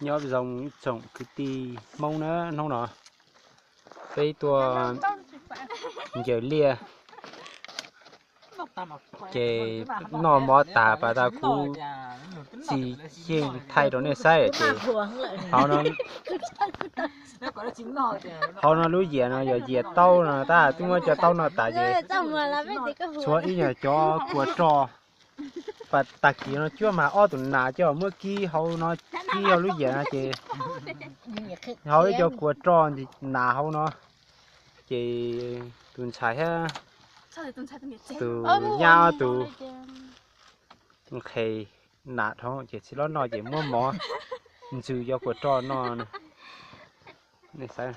Nyob zoo ib tsoom kwv tij Hmoob na, hnub no peb tuaj ncaws liaj, ces noj mov tas pas tas kuv txiv yeej thaij rau nej saib ces hauv no, hauv no lub yias no yog yias taub no, tab twb muab cov taub no tas ces tshuav ib yam cov kua roj. Pas tag kis no cuab mas ob tug nas coj muab kib hauv no, kib hauv lub yias no ces hauv ib co kua roj nas hauv no. Ces tus ntxhais thiab tus nyab ob tug nqhes nas dhau ces tsis los noj ces muab mov ntxws cov kua roj no. Nej xav